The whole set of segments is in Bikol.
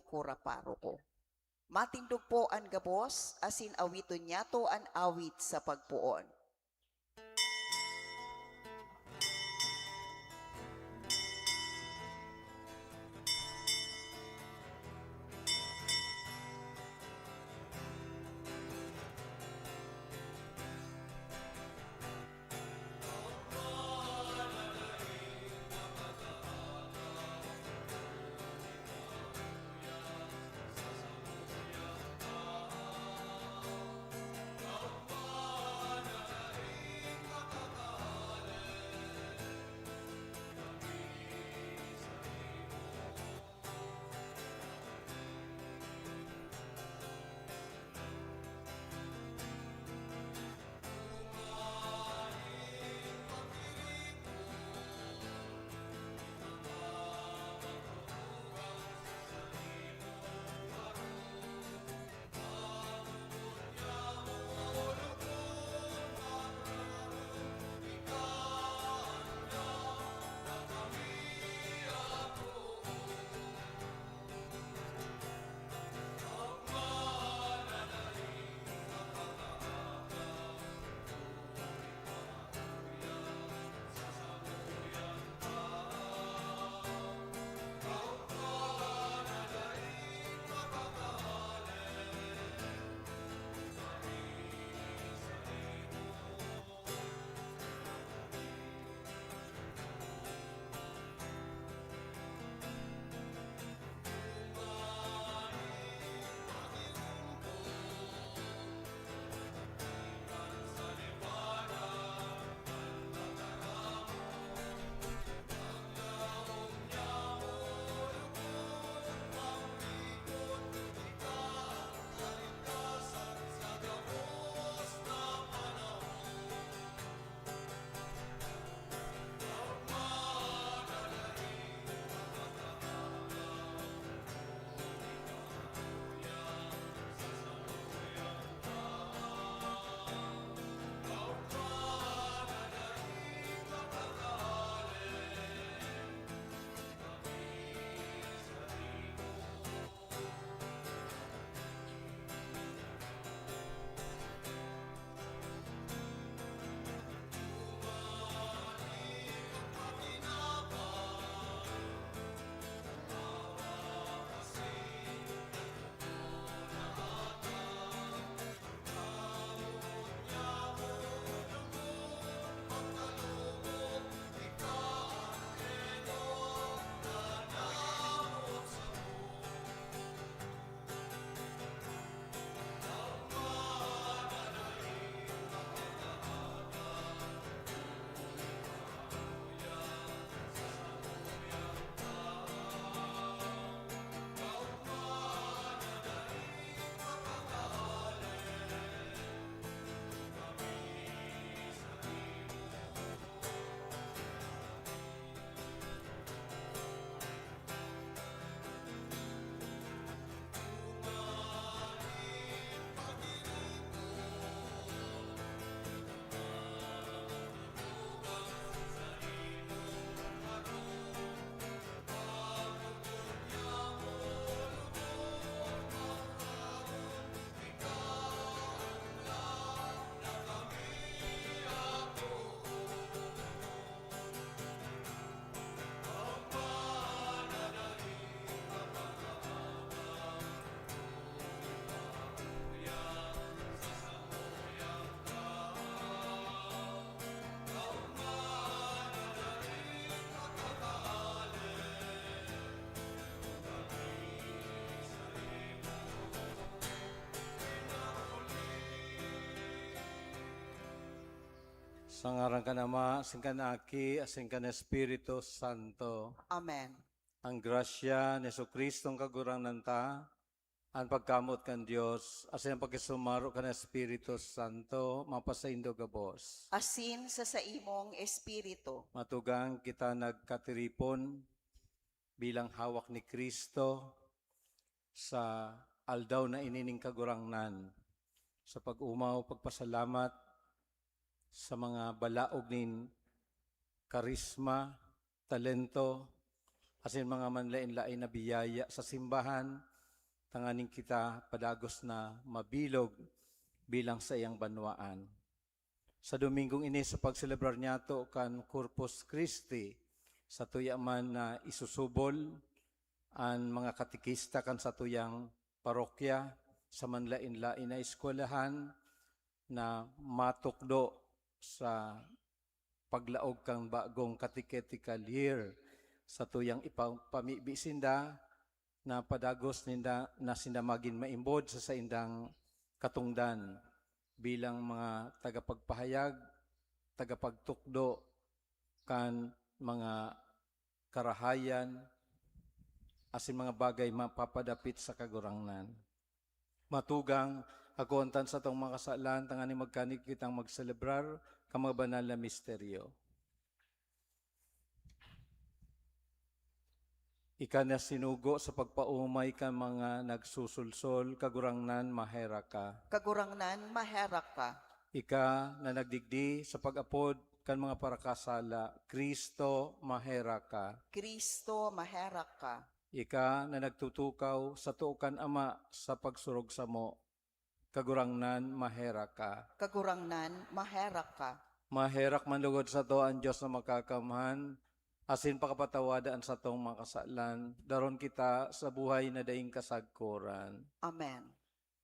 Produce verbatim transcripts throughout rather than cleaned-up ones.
kura paroko. Matindog po an gabos, asin awiton niyato an awit sa pagpoon. Sa ngaran kan Ama, asin kan Aki, asin kan Espiritu Santo. Amen. Ang grasya ni Jesu-Cristong Kagurangnan ta, an pagkamoot kan Dios, asin an pakisumaro kan Espiritu Santo, mapasaindo gabos. Asin sa saimong espiritu. Matugang kita nagkatiripon bilang hawak ni Cristo sa aldaw na ini nin Kagurangnan, sa pag-omaw, pagpasalamat sa mga balaog nin karisma, talento, asin mga manlaen-laen na biyaya sa simbahan, tanganing kita padagos na mabilog bilang saiyang banwaan. Sa Domingong ini, sa pagselebrar niyato kan Corpus Christi, satuya man na isusubol an mga katekista kan satuyang parokya sa manlaen-laen na eskwelahan na matukdo sa paglaog kan bagong catechetical year. Satuyang ipapamibi sinda na padagos ninda na sinda magin maimbod sa saindang katongdan bilang mga tagapagpahayag, tagapagtukdo kan mga karahayan asin mga bagay mapapadapit sa Kagurangnan. Matugang, akoon ta an satong mga kasalan, tanganing magkanig kitang magselebrar kan mga banal na misteryo. Ika na sinugo sa pagpaomay kan mga nagsusulsol, Kagurangnan, maherak ka. Kagurangnan, maherak ka. Ika na nagdigdi sa pag-apod kan mga parakasala, Cristo, maherak ka. Cristo, maherak ka. Ika na nagtutukaw sa too kan Ama sa pagsurog samo, Kagurangnan, maherak ka. Kagurangnan, maherak ka. Maherak man lugod sato an Dios na Makakamhan, asin pakapatawada an satong mga kasalan, daron kita sa buhay na daing kasagkoran. Amen.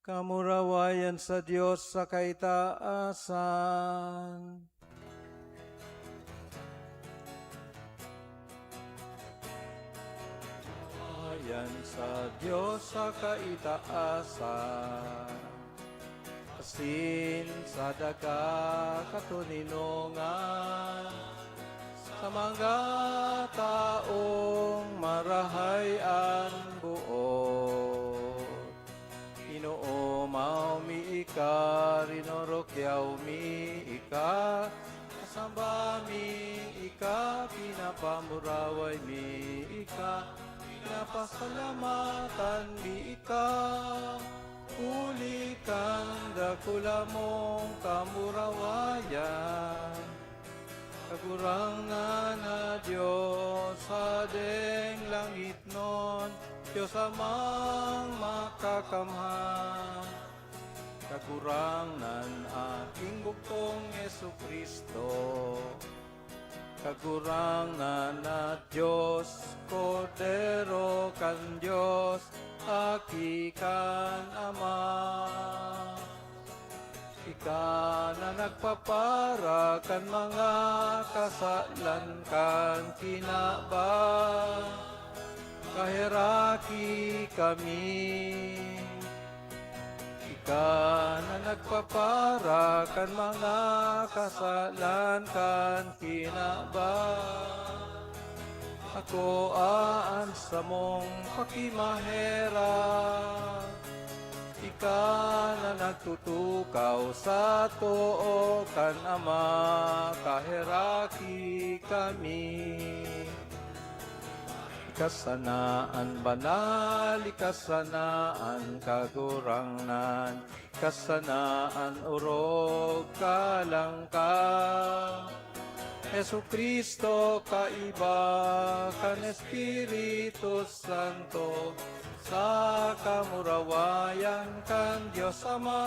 Kamurawayan sa Dios sa kaitaasan. Ayan sa Dios sa kaitaasan, asin sa daga katoninongan, sa mga taong marahay an boot. Inoomaw mi ika, rinorokyaw mi ika, samba mi ika, pinapamuraway mi ika, pinapasalamatan mi ika, huli kan dakula mong kamurawayan. Kagurangnan na Dios, Hadeng langitnon, Dios Amang Makakamhan. Kagurangnan, aking bugtong Jesu-Cristo. Kagurangnan na Dios, Kordero kan Dios, Aki kan Ama. Ika na nagpapara kan mga kasalan kan kinaban, kaheraki kami. Ika na nagpapara kan mga kasalan kan kinaban, akoa an samong pakimaherak. Ika na nagtutukaw sa too kan Ama, kaheraki kami. Ika sana an banal, ika sana an kagurangnan, ika sana an orog, kalang ka. Jesu-Cristo, kaiba kan Espiritu Santo, sa kamurawayan kan Dios Ama.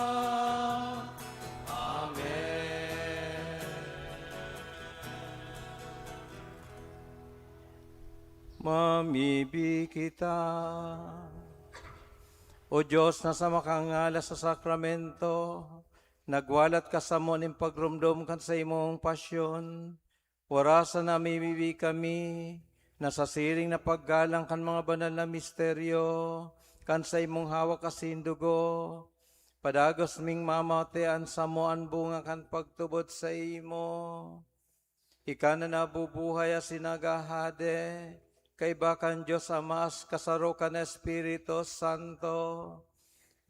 Amen. Mamibi kita. O Dios na sa makangalas sa sakramento, nagwalat ka samo nin pagromdom kan saimong pasyon. Warasan na mimibi kami na sa siring na paggalang kan mga banal na misteryo, kan saimong hawak asin dugo, padagos ming mamatian samo an bunga kan pagtubod saimo. Ika na nabubuhay asin naghahade, kaiba kan Dios Ama asin kasaro kan Espiritu Santo,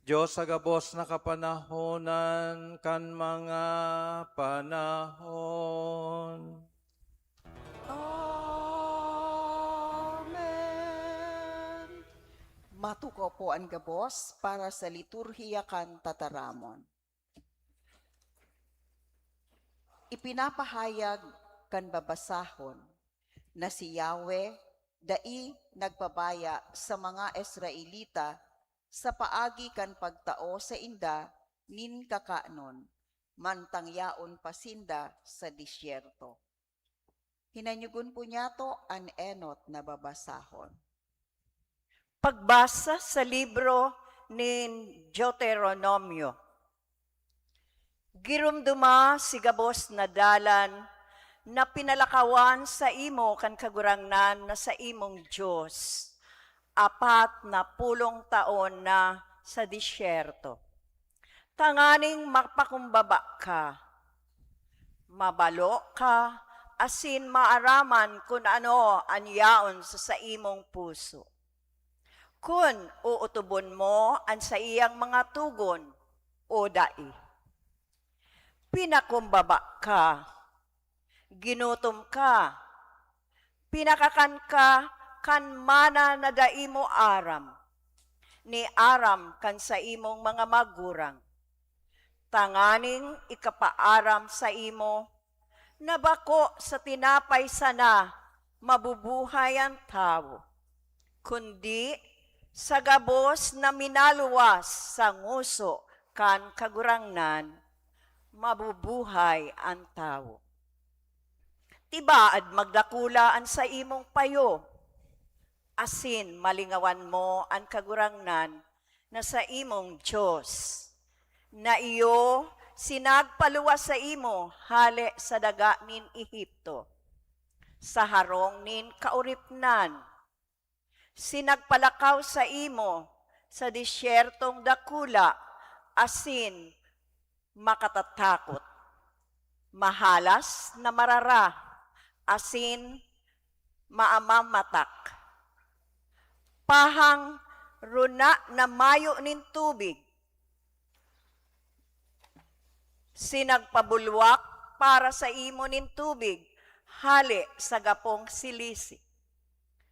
Dios sa gabos na kapanahonan kan mga panahon. Amen. Matukaw po an gabos para sa liturhiya kan tataramon. Ipinapahayag kan babasahon na si Yahweh dai nagbabaya sa mga Israelita sa paagi kan pagtao sainda nin kakanon, mantang yaon pa sinda sa disyerto. Hinanyugon po niyato an enot na babasahon. Pagbasa sa libro nin Deuteronomio. Giromdoma si gabos na dalan na pinalakawan saimo kan Kagurangnan na saimong Dios, apat na pulong taon na sa disyerto, tanganing mapakumbaba ka, mabalo ka, asin maaraman kun ano an yaon sa saimong puso, kun uutubon mo an saiyang mga togon o dai. Pinakumbaba ka, ginutom ka, pinakakan ka kan mana na dai mo aram, ni aram kan saimong mga magurang, tanganing ikapaaram saimo na bako sa tinapay sana mabubuhay an tawo, kundi sa gabos na minaluwas sa ngoso kan Kagurangnan, mabubuhay an tawo. Tibaad magdakula an saimong payo, asin malingawan mo an Kagurangnan na saimong Dios, na iyo sinagpaluwas saimo hale sa daga nin Egipto, sa harong nin kaoripnan. Sinagpalakaw saimo sa disyertong dakula asin makatatakot, mahalas na marara, asin maamamatak, pahang runa na mayo nin tubig. Sinagpabulwak para saimo nin tubig hale sa gapong silisi.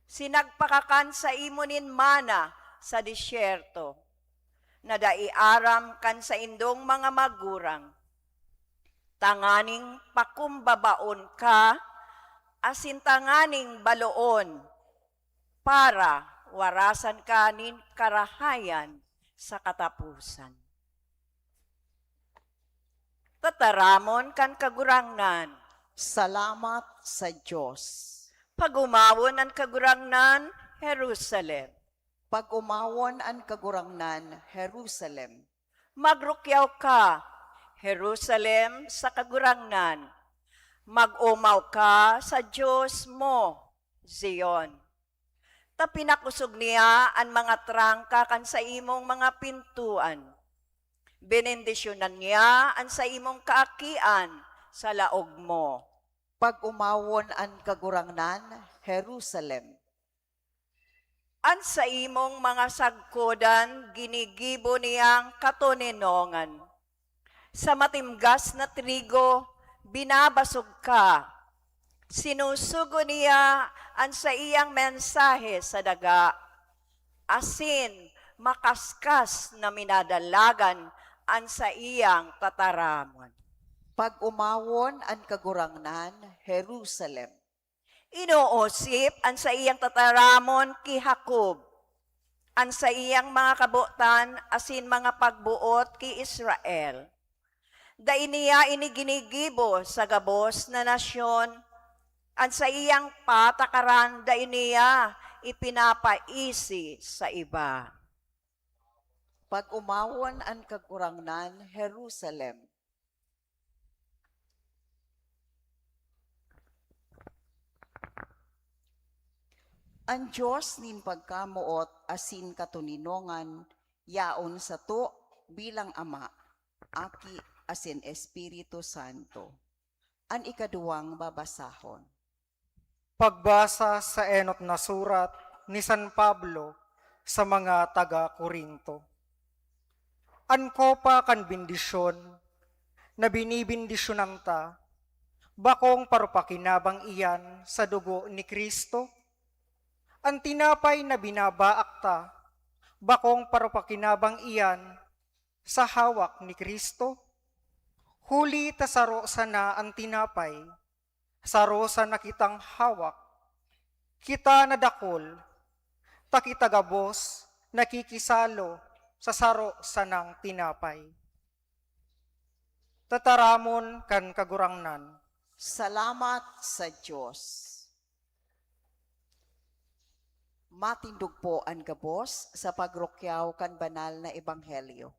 Sinagpakakan saimo nin mana sa disyerto, na dai aram kan saindong mga magurang, tanganing pakumbabaon ka asin tanganing baloon, para warasan ka nin karahayan sa kataposan. Tataramon kan Kagurangnan. Salamat sa Dios. Pag-omawon an Kagurangnan, Jerusalem. Pag-omawon an Kagurangnan, Jerusalem. Magrukyaw ka, Jerusalem, sa Kagurangnan. Mag-omaw ka sa Dios mo, Zion, ta pinakosog niya an mga trangka kan saimong mga pintoan. Benendisyonan niya an saimong kaakian sa laog mo. Pag-omawon an Kagurangnan, Jerusalem. An saimong mga sagkodan ginigibo niyang katoninongan. Sa matimgas na trigo, binabasog ka. Sinusugo niya an saiyang mensahe sa daga, asin makaskas na minadalagan an saiyang tataramon. Pag-omawon an Kagurangnan, Jerusalem. Inoosip an saiyang tataramon ki Jacob, an saiyang mga kabotan asin mga pagboot ki Israel. Dai niya ini ginigibo sa gabos na nasyon, an saiyang patakaran dai niya ipinapaisi sa iba. Pag-omawon an Kagurangnan, Jerusalem. An Dios nin pagkamoot asin katoninongan yaon sato bilang Ama, Aki, asin Espiritu Santo. An ikaduwang babasahon. Pagbasa sa enot na surat ni San Pablo sa mga taga Corinto. An kopa kan bendisyon na binibendisyonan ta, bakong parupakinabang iyan sa dugo ni Cristo? An tinapay na binabaak ta, bakong parupakinabang iyan sa hawak ni Cristo? Huli ta saro sana an tinapay, saro sana kitang hawak. Kita na dakul, ta kita gabos nakikisalo sa saro sanang tinapay. Tataramon kan Kagurangnan. Salamat sa Dios. Matindog po an gabos sa pagrukyaw kan banal na ebanghelyo.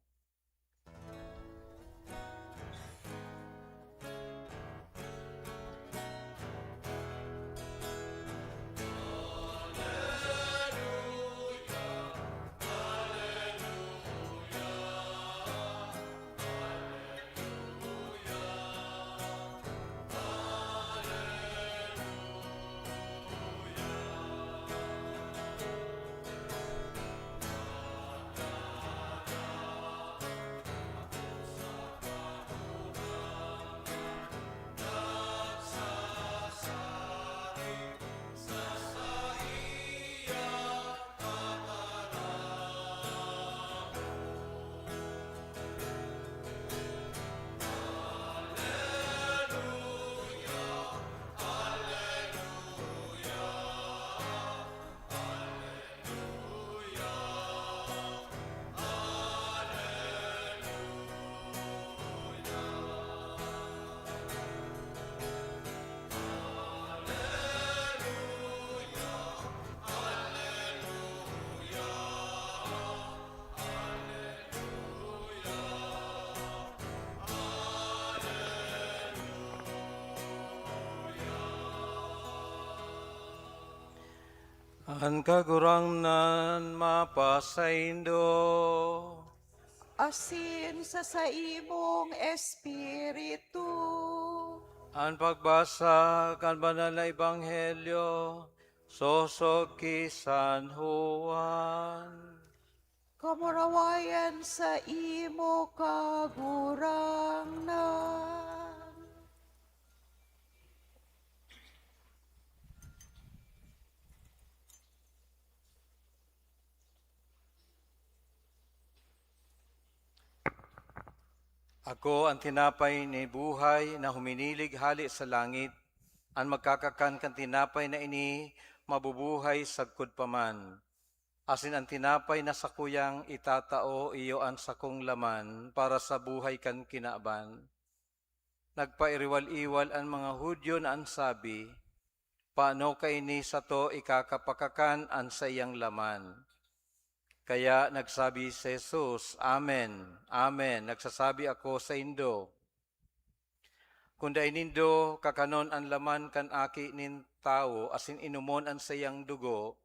An Kagurangnan mapasaindo. Asin sa saimong espiritu. An pagbasa kan Banal na Ebanghelyo sosog ki San Juan. Kamurawayan saimo, Kagurangnan. Ako an tinapay ni buhay na huminilig hale sa langit. An magkakakan kan tinapay na ini mabubuhay sagkod pa man. Asin an tinapay na sakuyang itatao iyo an sakong laman para sa buhay kan kinaban. Nagpairiwal-iwal an mga Judio na an sabi, "Paano kaini sato ikakapakakan an saiyang laman?" Kaya nagsabi si Jesus, "Amen, amen, nagsasabi ako saindo, kun dai nindo kakanon an laman kan Aki nin Tawo asin inomon an saiyang dugo,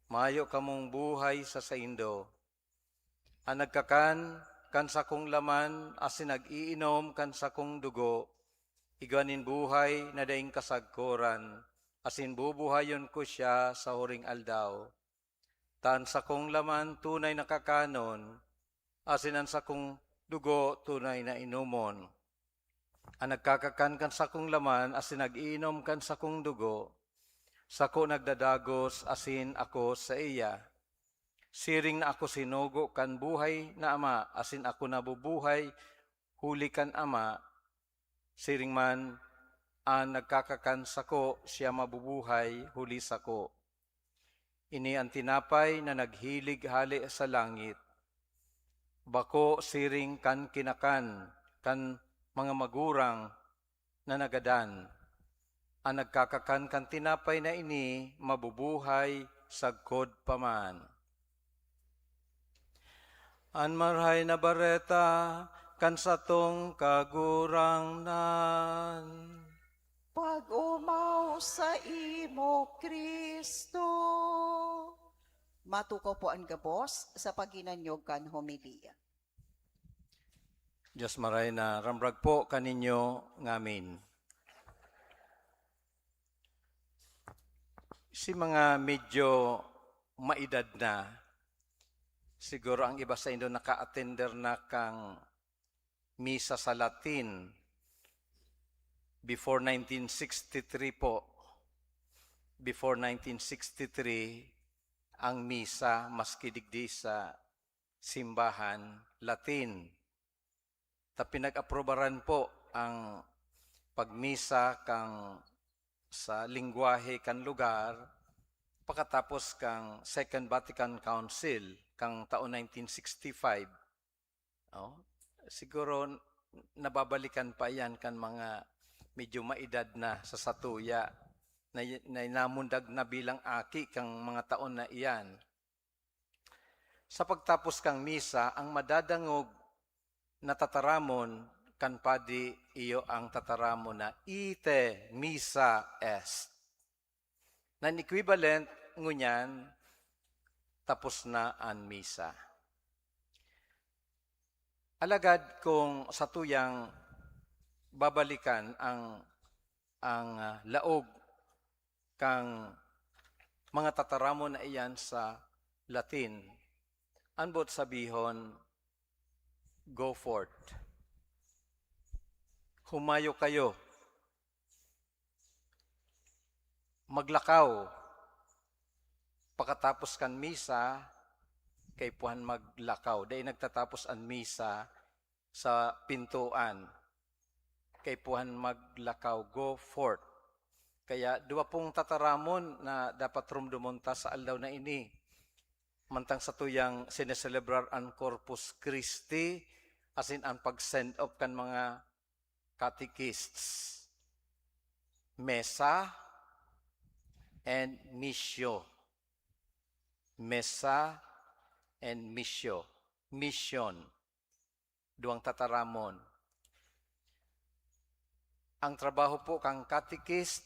mayo kamong buhay sa saindo. An nagkakan kan sakong laman asin nag-iinom kan sakong dugo, igwa nin buhay na daing kasagkoran, asin bubuhayon ko siya sa huring aldaw. Ta an sakong laman tunay na kakanon, asin an sakong dugo tunay na inomon. An nagkakakan kan sakong laman asin nag-iinom kan sakong dugo, sako nagdadagos asin ako saiya. Siring na ako sinugo kan buhay na Ama asin ako nabubuhay huli kan Ama, siring man an nagkakakan sako, siya mabubuhay huli sako. Ini an tinapay na naghilig hale sa langit, bako siring kan kinakan kan mga magurang na nagadan. An nagkakakan kan tinapay na ini mabubuhay sagkod pa man." An Marahay na Bareta kan satong Kagurangnan. Pag-omaw saimo, Cristo. Matukaw po an gabos sa paghinanyog kan homilya. Dios maray na ramrag po kaninyo ngamin. Si mga medyo maedad na, siguro ang iba saindo naka-attender na kan misa sa Latin before nineteen sixty-three po. Before nineteen sixty-three, ang misa, maski digdi sa simbahan, Latin. Ta pinag-aprobaran po ang pagmisa kan sa lengwahe kan lugar pakatapos kan Second Vatican Council. kan taon nineteen sixty-five. Oh, siguro n-, nababalikan pa iyan kan mga medyo maedad na sa satuya, na y-, na namundag na bilang aki kan mga taon na iyan. Sa pagtapos kan misa, ang madadangog na tataramon kan padi iyo ang tataramon na "Ite missa est." Na an equivalent ngunyan, "Tapos na an misa." Alagad kung satuyang babalikan ang, ang, ah, laog kan mga tataramon na iyan sa Latin, an boot sabihon, "Go forth." Humayo kayo. Maglakaw. Pakatapos kan misa, kaipuhan maglakaw. Dai nagtatapos an misa sa pintuan. Kaipuhan maglakaw, "Go forth." Kaya duwa pong tataramon na dapat rumdomon ta sa aldaw na ini. Mantang satuyang sineselebrar an Corpus Christi, asin an pag-send off kan mga catechists. Mesa and missio. Mesa and missio. Mission. Duwang tataramon. Ang trabaho po kan catechist,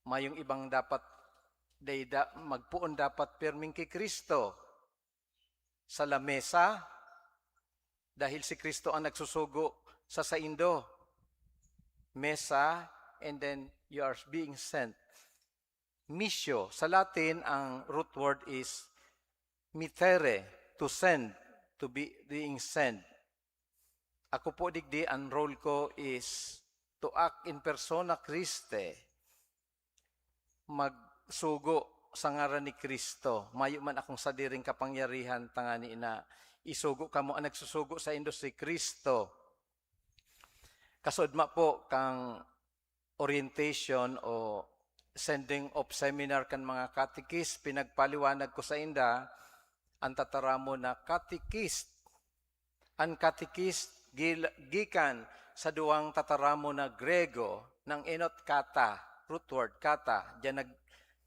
mayong ibang dapat, dai da-, magpoon dapat pirming ki Cristo sa lamesa, dahil si Cristo ang nagsusugo sa saindo. Mesa, and then you are being sent. Missio, sa Latin, ang root word is mittere, to send, to be, being sent. Ako po digdi, ang role ko is to act in persona Christi, magsugo sa ngaran ni Cristo. Mayo man akong sadiring kapangyarihan tangani na isugo kamo, ang nagsusugo saindo si Cristo. Kasudma po kang orientation o sending of seminar kan mga catechist, pinagpaliwanag ko sainda an tataramon na catechist. An catechist gil-, gikan sa duwang tataramon na Grego, nang enot kata, root word kata, diyan nag-,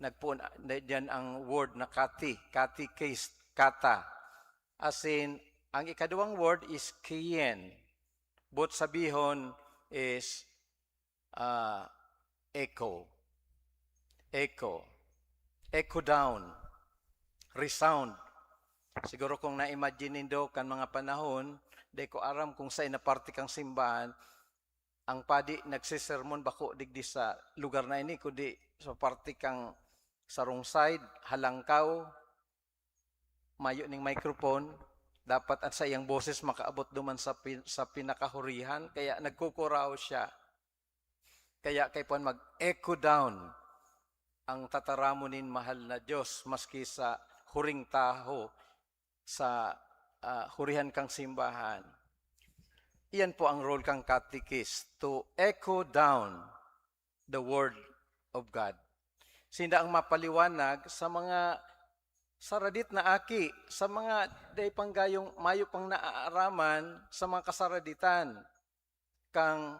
nagpoon, diyan ang word na kati, catechist, kata. Asin, ang ikaduwang word is kien. Boot sabihon is, ah, echo. Echo. Echo down. Resound. Siguro kung na-imagine nindo kan mga panahon, di ko aram kung saen na parte kan simbahan, ang padi nagsisermon bako digdi sa lugar na ini, kundi sa parte kan sarong side, halangkaw, mayo ning microphone, dapat an saiyang boses makaabot duman sa pin-, sa pinakahurihan, kaya nagkukuraw siya. Kaya kaipuhan mag-echo down ang tataramon nin mahal na Dios maski sa huring tahaw, sa, ah, hurihan kan simbahan. Iyan po ang role kan catechist, to echo down the word of God. Sinda ang mapaliwanag sa mga saradit na aki, sa mga dai pang gayong mayo pang naaaraman sa mga kasaraditan kan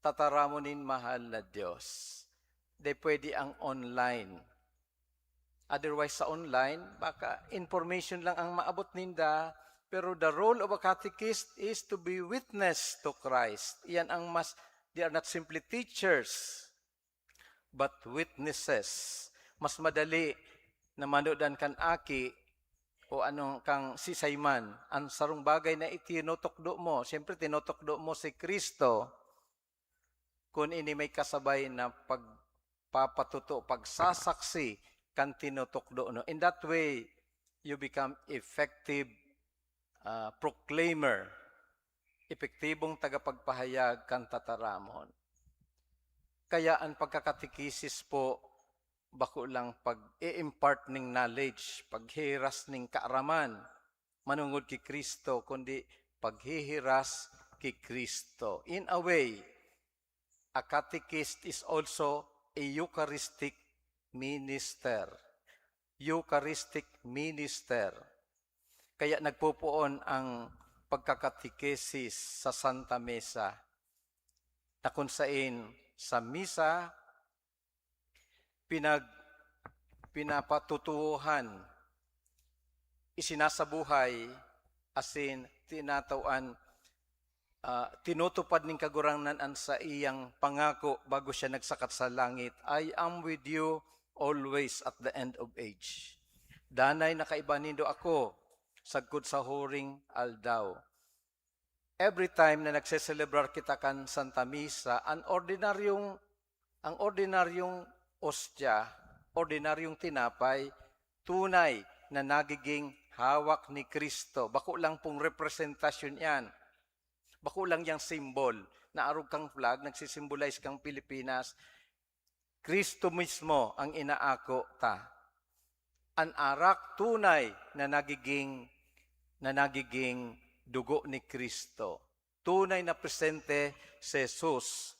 tataramon nin mahal na Dios. Dai pwede ang online. Otherwise, sa online, baka information lang ang maabot ninda, pero the role of a catechist is to be witness to Christ. Iyan ang mas, they are not simply teachers, but witnesses. Mas madali na manodan kan aki o anong kang sisay man, ang sarong bagay na itinutukdo mo, siyempre tinutukdo mo si Cristo, kun ini may kasabay na pagpapatuto, pagsasaksi kan tinutukdo, no? In that way, you become effective, ah, proclaimer, epektibong tagapagpahayag kan tataramon. Kaya an pagkakatekisis po, bako lang pag-i-impart ning knowledge, paghihiras ning kaaraman manongod ki Cristo, kundi paghihiras ki Cristo. In a way, a catechist is also a Eucharistic minister. Eucharistic Minister. Kaya nagpopoon ang pagkakatekesis sa Santa Misa, na kung sain sa misa, pinag-, pinapatutuhan, isinasabuhay, asin tinatawan, ah, tinutupad nin Kagurangnan an saiyang pangako bago siya nagsakat sa langit, "I am with you always at the end of age." Danay na kaiba nindo ako sagkod sa huring aldaw. Every time na nagseselebrar kita kan Santa Misa, an ordinaryong, ang ordinaryong ostya, ordinaryong tinapay, tunay na nagiging hawak ni Cristo. Bako lang pong representasyon yan. Bako lang yang symbol. Na arog kang flag, nagsisimbolize kang Pilipinas. Cristo mismo ang inaako ta. An arak tunay na nagiging, na nagiging dugo ni Cristo. Tunay na presente si Jesus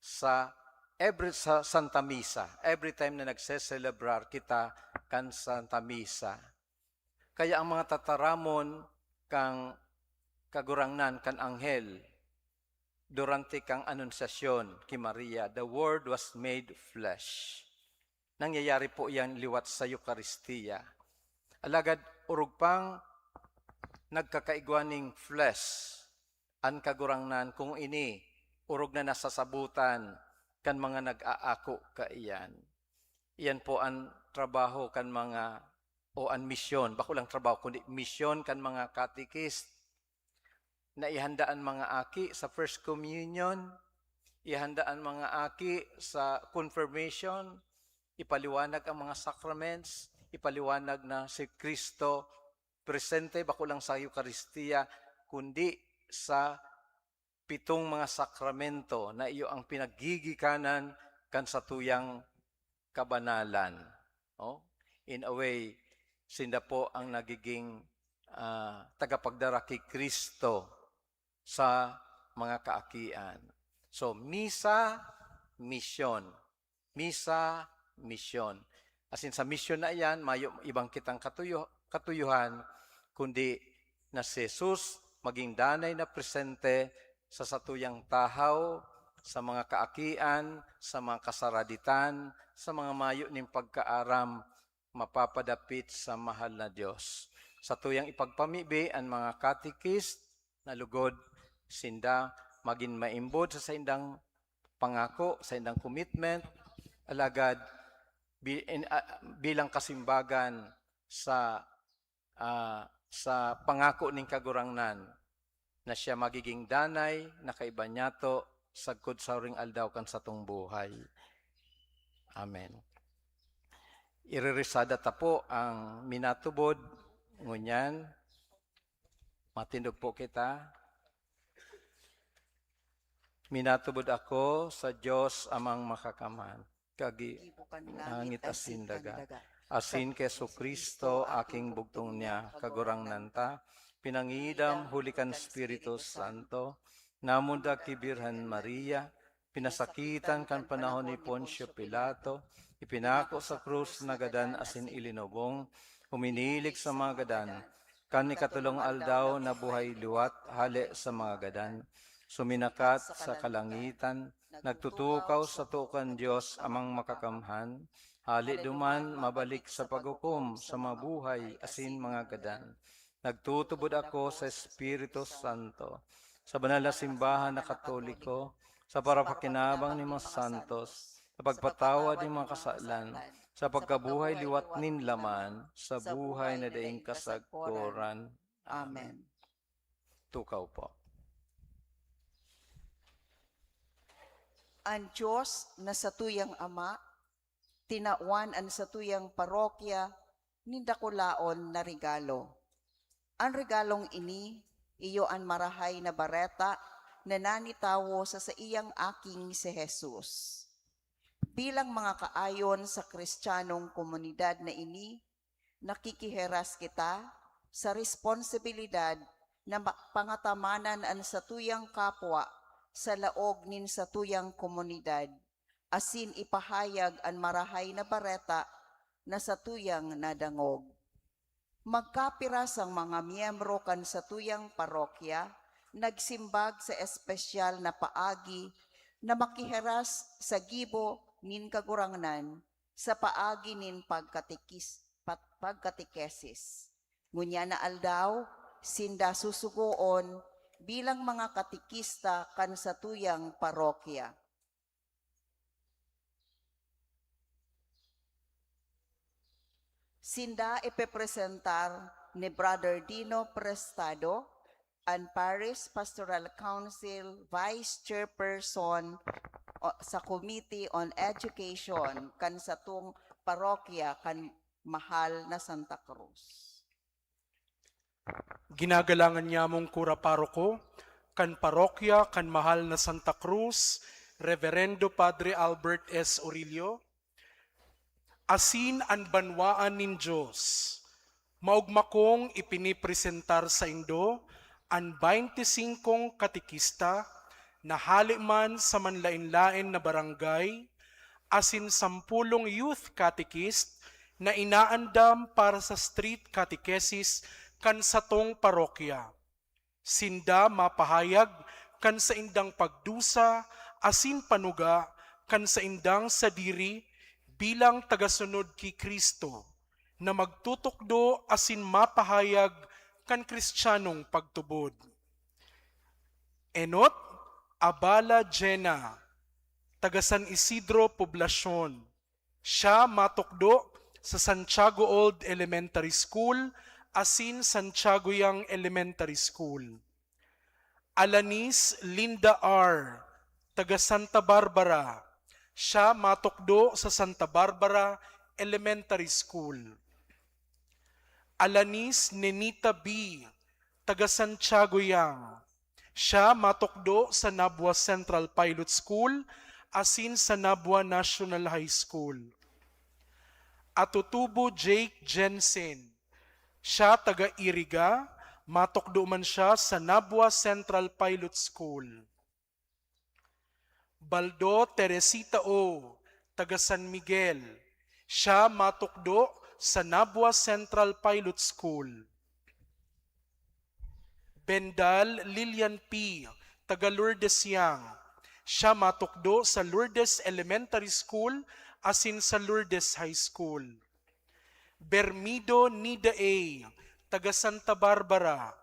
sa every, sa Santa Misa. Every time na nagseselebrar kita kan Santa Misa. Kaya ang mga tataramon kan Kagurangnan, kan anghel, durante kan Anunciacion ki Maria, "The Word was made flesh." Nangyayari po yan liwat sa Eukaristia. Alagad orog pang nagkakaigwa ning flesh an Kagurangnan, kung ini orog na nasasabotan kan mga nag-aako kaiyan. Iyan po an trabaho kan mga, o an misyon, bako lang trabaho, kundi misyon kan mga katekist, na ihanda an mga aki sa First Communion, ihanda an mga aki sa Confirmation, ipaliwanag ang mga sacraments, ipaliwanag na si Cristo presente bako lang sa Eukaristia, kundi sa pitong mga sakramento na iyo ang pinaggigikanan kan satuyang kabanalan. Oh? In a way, sinda po ang nagiging, ah, tagapagdara ki Cristo sa mga kaakian. So, misa, misyon. Misa, misyon. Asin sa misyon na iyan, mayo ibang kitang katuyo-, katuyuhan, kundi na si Jesus maging danay na presente sa satuyang tahaw, sa mga kaakian, sa mga kasaraditan, sa mga mayo nin pagkaaram, mapapadapit sa mahal na Dios. Satuyang ipagpamibi an mga katekist na lugod sinda magin maimbod sa saindang pangako, saindang commitment, alagad bi-, in, ah, bilang kasimbagan sa, ah, sa pangako nin Kagurangnan na siya magiging danay na kaiba niyato sagkod sa huring aldaw kan satong buhay. Amen. Ireresada ta po ang minatubod, ngunyan, matindog po kita. Minatubod ako sa Dios Amang Makakamhan, kagi Gibo kan langit asin daga, asin ki Jesu-Cristo, aking bugtong niya, Kagurangnan ta, pinangidam huli kan Espiritu Santo, namundag ki Birhen Maria, pinasakitan kan panahon ni Poncio Pilato, ipinako sa krus, nagadan asin ilinubong, huminilig sa mga gadan. Kan ikatolong aldaw, nabuhay liwat hale sa mga gadan. Suminakat sa kalangitan, nagtutukaw sa too kan Dios Amang Makakamhan. Hale duman, mabalik sa paghukom sa mga buhay asin mga gadan. Nagtutubod ako sa Espiritu Santo, sa banal na simbahan na Katoliko, sa parapakinabang nin mga santos, sa pagpatawad nin mga kasalan, sa pagkabuhay liwat nin laman, sa buhay na daing kasagkoran. Amen. Tukaw po. An Dios na satuyang Ama, tinawan an satuyang parokya nin dakulaon na regalo. An regalong ini, iyo an Marahay na Bareta na nanitawo sa saiyang Aking si Jesus. Bilang mga kaayon sa Kristiyanong komunidad na ini, nakikihiras kita sa responsibilidad na ma-, pangatamanan an satuyang kapwa sa laog nin satuyang komunidad, asin ipahayag an Marahay na Bareta na satuyang nadangog. Magkapirasang mga miyembro kan satuyang parokya nagsimbag sa espesyal na paagi na makihiras sa gibo nin Kagurangnan sa paagi nin pagkatikis-, pat-, pagkatekesis. Ngunyan na aldaw, sinda susugoon bilang mga katekista kan satuyang parokya. Sinda ipepresentar ni Brother Dino Prestado, an Parish Pastoral Council Vice Chairperson o, sa Committee on Education kan satong parokya kan mahal na Santa Cruz. Ginagalangan nyamong kura paroko kan parokya kan mahal na Santa Cruz, Reverendo Padre Albert S. Orillo, asin an banwaan nin Dios. Maogma kong ipinipresentar saindo an baynte singkong katekista na hale man sa manlaen-laen na barangay, asin sampulong youth catechist na inaandam para sa street catechesis kan satong parokya. Sinda mapahayag kan saindang pagdusa asin panuga kan saindang sadiri bilang tagasunod ki Cristo, na magtutukdo asin mapahayag kan Kristiyanong pagtubod. Enot Abala Jena, taga San Isidro Poblacion. Siya matukdo sa Santiago Old Elementary School asin Santiago Young Elementary School. Alanis Linda R., taga Santa Barbara. Siya matukdo sa Santa Barbara Elementary School. Alanis Nenita B., taga Santiago Young. Siya matukdo sa Nabua Central Pilot School asin sa Nabua National High School. Atutubo Jake Jensen. Siya taga Iriga, matukdo man siya sa Nabua Central Pilot School. Baldo Teresita O., taga San Miguel. Siya matukdo sa Nabua Central Pilot School. Bendal Lilian P., taga Lourdes Young. Siya matukdo sa Lourdes Elementary School asin sa Lourdes High School. Bermido Nida A., taga Santa Barbara.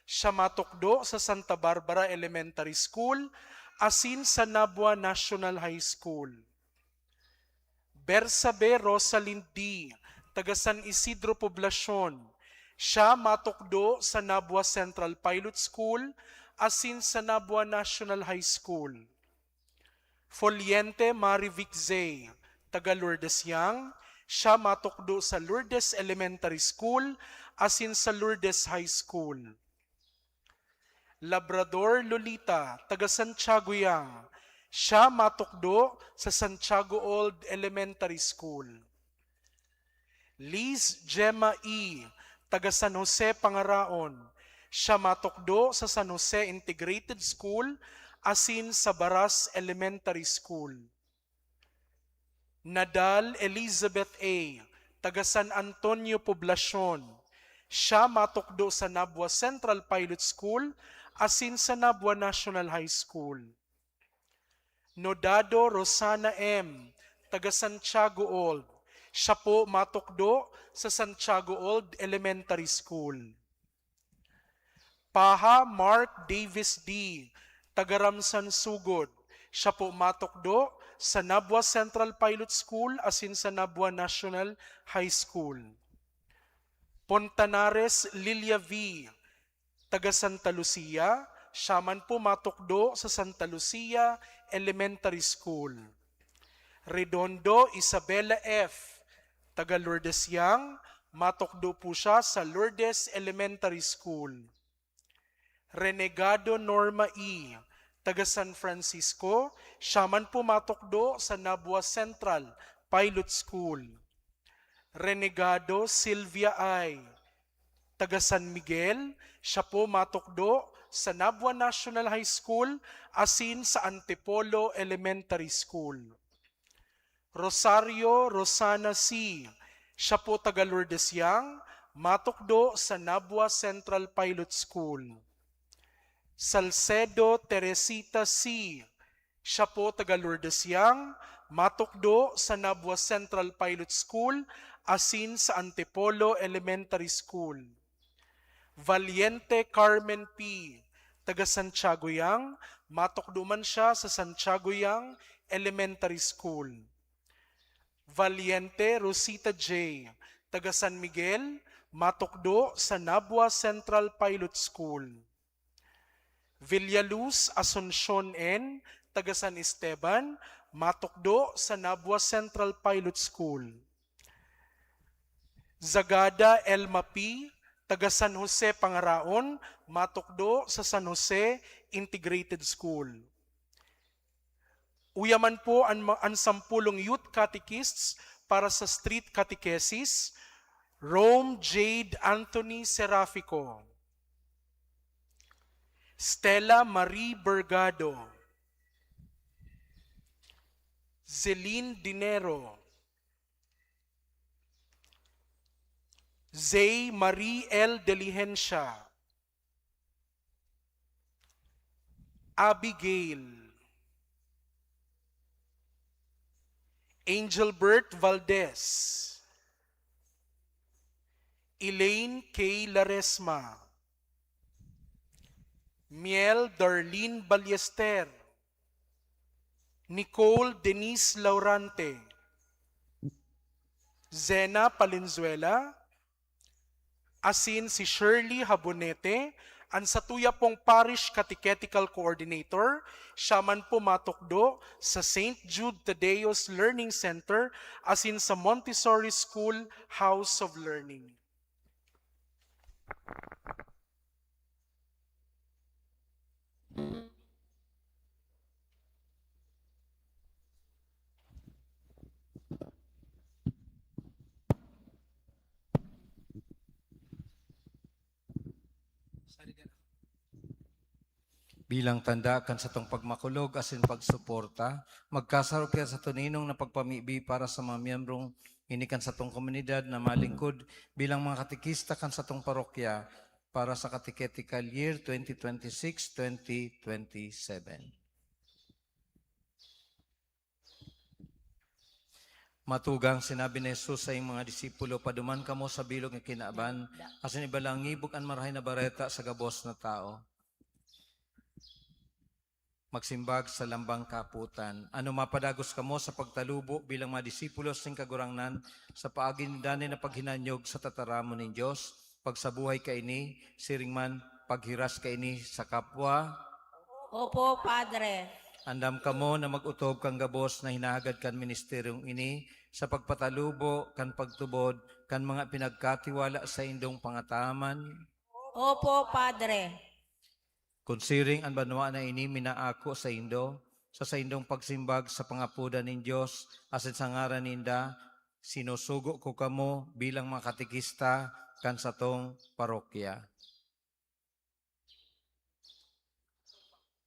Siya matukdo sa Santa Barbara Elementary School asin sa Nabua National High School. Bersabe Rosalind D., taga San Isidro Poblacion. Siya matukdo sa Nabua Central Pilot School asin sa Nabua National High School. Foliente Marivic Zay, taga Lourdes Young. Siya matukdo sa Lourdes Elementary School asin sa Lourdes High School. Labrador Lolita, taga Santiago Young. Siya matukdo sa Santiago Old Elementary School. Liz Gemma E., taga San Jose Pangaraon. Siya matukdo sa San Jose Integrated School asin sa Baras Elementary School. Nadal Elizabeth A., taga San Antonio Poblacion. Siya matukdo sa Nabua Central Pilot School asin sa Nabua National High School. Nodado Rosana M., taga Santiago Old. Siya po matukdo sa Santiago Old Elementary School. Paha Mark Davis D., taga Ramsan Sugod. Siya po matukdo sa Nabua Central Pilot School asin sa Nabua National High School. Pontanares Lilia V., taga Santa Lucia. Siya man po matukdo sa Santa Lucia Elementary School. Redondo Isabela F., taga Lourdes Young. Matukdo po siya sa Lourdes Elementary School. Renegado Norma E., taga San Francisco. Siya man po matukdo sa Nabua Central Pilot School. Renegado Sylvia I., taga San Miguel. Siya po matukdo sa Nabua National High School asin sa Antipolo Elementary School. Rosario Rosana C., Siya po taga Lourdes Yang, matukdo sa Nabua Central Pilot School. Salcedo Teresita C. Siya po taga Lourdes Yang, matukdo sa Nabua Central Pilot School asin sa Antipolo Elementary School. Valiente Carmen P., taga Santiago Yang, matukdo man siya sa Santiago Yang Elementary School. Valiente Rosita J., taga San Miguel, matukdo sa Nabua Central Pilot School. Villaluz Asuncion N., taga San Esteban, matukdo sa Nabua Central Pilot School. Zagada Elma P., taga San Jose Pangaraon, matukdo sa San Jose Integrated School. Uya man po an, ma- an sampulong youth catechists para sa street catechesis, Rome Jade Anthony Serafico, Stella Marie Bergado, Celine Dinero, Zay Marie L. Deligencia, Abigail, Angelbert Valdez, Elaine K. Laresma, Miel Darlene Ballester, Nicole Denise Laurante, Zena Palenzuela, asin si Shirley Habonete, an satuya pong Parish Catechetical Coordinator. Siya man po matukdo sa Saint Jude Tadeo's Learning Center asin sa Montessori School House of Learning. Bilang tanda kan satong pagmakulog asin pagsuporta, magkasarog kita sa toninong na pagpamibi para sa mga miyembrong ini kan satong komunidad na malingkod bilang mga katekista kan satong parokya para sa Catechetical Year twenty twenty-six, twenty twenty-seven. Matugang sinabi ni Jesus sa iyang mga disipulo, "Paduman kamo sa bilog na kinaban, asin ibalangibog an Marahay na Bareta sa gabos na tawo." Magsimbag sa lambang kaputan. Ano mapadagos kamo sa pagtalubo bilang mga disipulos nin Kagurangnan sa paagi ninda nin paghinanyog sa tataramon nin Dios? Pagsabuhay kaini, siring man, paghiras kaini sa kapwa? Opo, Padre. Andam kamo na mag-otob kan gabos na hinahagad kan ministeryong ini sa pagpatalubo kan pagtubod kan mga pinagkatiwala saindong pangataman? Opo, Padre. Kun siring an banwaan na ini minaako saindo, sa saindong pagsimbag sa pangapodan nin Dios asin sa ngaran ninda, sinusugo ko kamo bilang mga katekista kan satong parokya.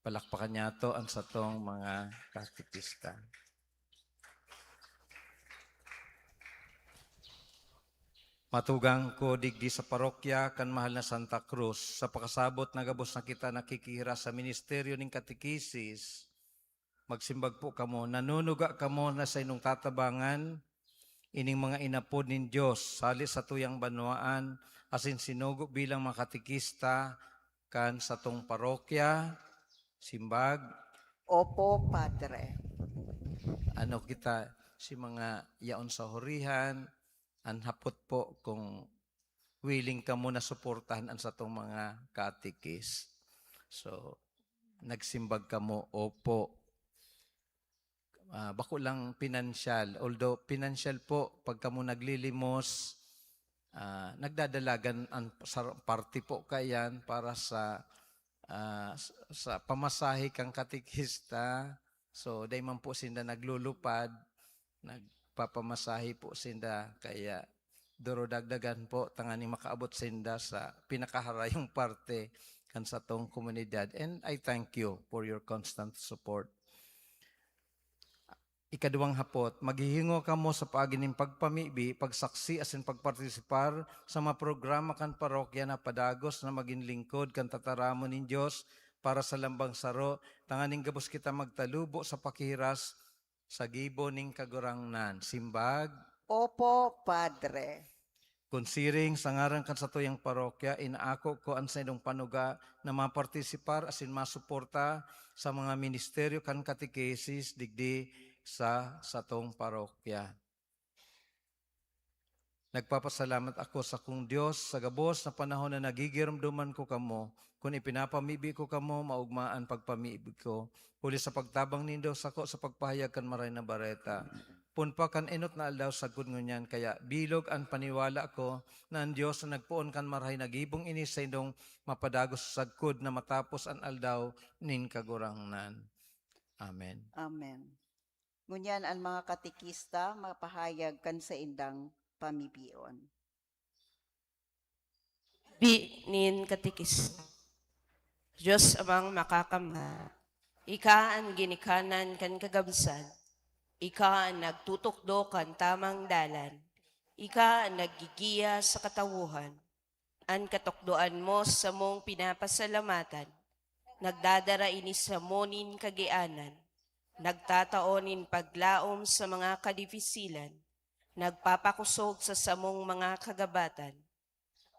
Palakpakan niyato an satong mga katekista. Matugang ko digdi sa parokya kan mahal na Santa Cruz, sa pakasabot na gabos na kita nakikihiras sa ministeryo nin katekisis, magsimbag po kamo, nanunuga kamo na sa inyong tatabangan ining mga inapod nin Dios hali sa tuyang banwaan, asin sinugo bilang mga katekista kan satong parokya, simbag. Opo, Padre. Ano kita, si mga yaon sa hurihan, an hapot po kung willing kamo na suportahan an satong mga katekis. So, nagsimbag kamo, opo. Ah, bako lang pinansyal. Although pinansyal po, pag kamo naglilimos, ah, nagdadalagan ang sar-, parte po kayan para sa, ah, s-, sa pamasahe kang katekista. So, dai man po sinda naglulupad, nagpapamasahe po sinda. Kaya, durudagdagan po, tanganing makaabot sinda sa pinakaharayong parte kan satong komunidad. And I thank you for your constant support. Ikaduwang hapot, maghihingowa kamo sa paagi nin pagpamibi, pagsaksi asin pagpartisipar sa mga programa kan parokya na padagos na magin lingkod kan tataramon nin Dios para sa lambang saro, tanganing gabos kita magtalubo sa pakihiras sa gibo nin Kagurangnan. Simbag. Opo, Padre. Kun siring, sa ngaran kan satuyang parokya, inaako ko an saindong panuga na mapartisipar asin masuporta sa mga ministeryo kan katekesis digdi sa satong parokya. Nagpapasalamat ako sa kong Dios sa gabos na panahon na nagigiromdoman ko kamo, kun ipinapamibi ko kamo, maogma an pagpamibi ko, huli sa pagtabang nindo sako sa pagpahayag kan Maray na Bareta. Pun pa kan enot na aldaw sagkod ngunyan, kaya bilog an paniwala ko na an Dios na nagpoon kan marahay na gibong ini saindong mapadagos sagkod na matapos an aldaw nin Kagurangnan. Amen. Amen. Ngunyan an mga katekista mapahayag kan saindang pamibion. Bi nin katekista. Dios Amang Makakamhan, ika an ginikanan kan kagabsan, ika an nagtutukdo kan tamang dalan, ika an naggigiya sa katawohan. An katukdoan mo samong pinapasalamatan, nagdadara ini samo nin kagianan, nagtatao nin paglaom sa mga kadifisilan, nagpapakosog sa samong mga kagabatan.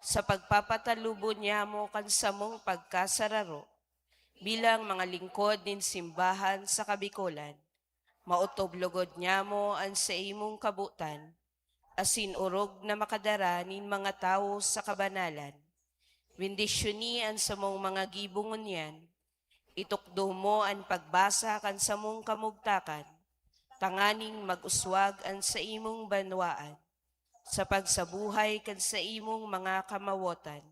Sa pagpapatalubo niyamo kan samong pagkasararo, bilang mga lingkod nin simbahan sa Kabikolan, maotob logod niyamo an saimong kabotan, asin orog na makadara nin mga tawo sa kabanalan. Bendisyoni an samong mga gibo ngunyan. Itukdo mo an pagbasa kan samong kamugtakan, tanganing mag-uswag an saimong banwaan sa pagsabuhay kan saimong mga kamawotan.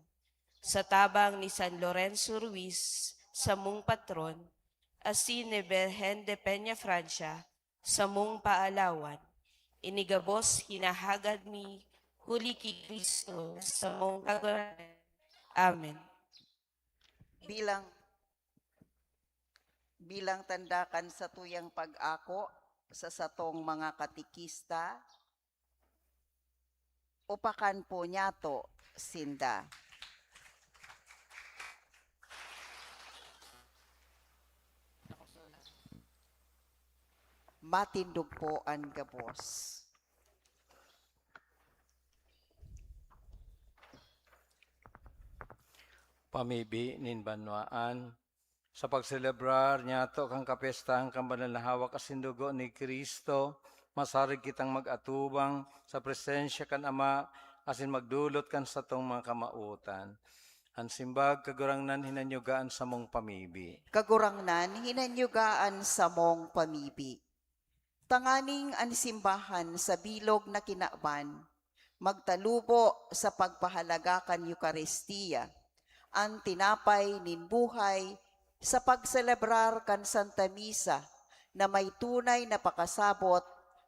Sa tabang ni San Lorenzo Ruiz, samong patron, asin ni Birhen de Peñafrancia, samong paalawan, ini gabos hinahagad mi huli ki Cristo, samong Kagurangnan. Amen. Bilang, bilang tanda kan satuyang pag-ako sa satong mga katekista, upakan po niyato sinda. Matindog po an gabos. Pamibi nin banwaan. Sa pagselebrar niyato kan kapestahan kan banal na hawak asin dugo ni Cristo, masarig kitang mag-atubang sa presensya kan Ama asin magdolot kan satong mga kamawotan. An simbag, Kagurangnan, hinanyuga an samong pamibi. Kagurangnan, hinanyuga an samong pamibi. Tanganing an simbahan sa bilog na kinaban magtalubo sa pagpahalaga kan Eukaristia, an tinapay nin buhay, sa pagselebrar kan Santa Misa na may tunay na pakasabot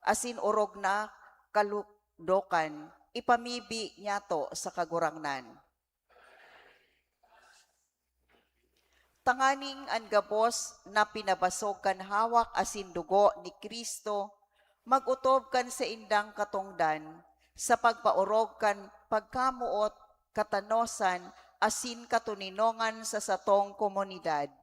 asin orog na kalukdokan, ipamibi niyato sa Kagurangnan. Tanganing an gabos na pinabasog kan hawak asin dugo ni Cristo mag-otob kan saindang katongdan sa pagpaorog kan pagkamoot, katanosan, asin katoninongan sa satong komunidad.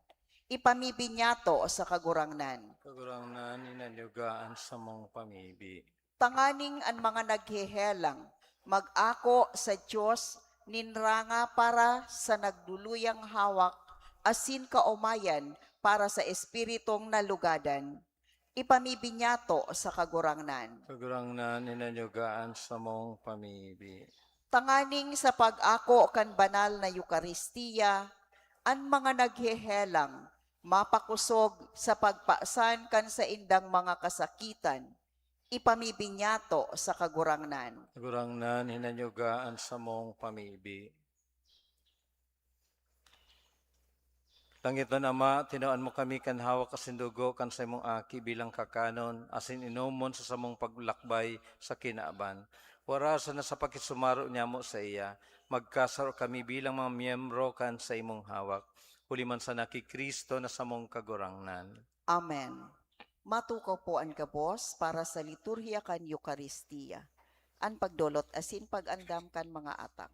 Ipamibi niyato sa Kagurangnan. Kagurangnan, hinanyuga an samong pamibi. Tanganing an mga naghehelang mag-ako sa Dios nin ranga para sa nagduluyang hawak asin kaomayan para sa espiritong nalugadan. Ipamibi niyato sa Kagurangnan. Kagurangnan, hinanyuga an samong pamibi. Tanganing sa pag-ako kan banal na Eukaristia, an mga naghehelang mapakosog sa pagpasan kan saindang mga kasakitan, ipamibi niyato sa Kagurangnan. Kagurangnan, hinanyuga an samong pamibi. Langitnon Ama, tinuan mo kami kan hawak asin dugo kan saimong Aki bilang kakanon asin inomon sa samong paglakbay sa kinaban. Warasan na sa pakisumaro niamo saiya, magkasaro kami bilang mga miyembro kan saimong hawak, huli man sana ki Cristo na samong Kagurangnan. Amen. Matukaw po an gabos para sa liturhiya kan Eukaristia, an pagdolot asin pag-andam kan mga atang.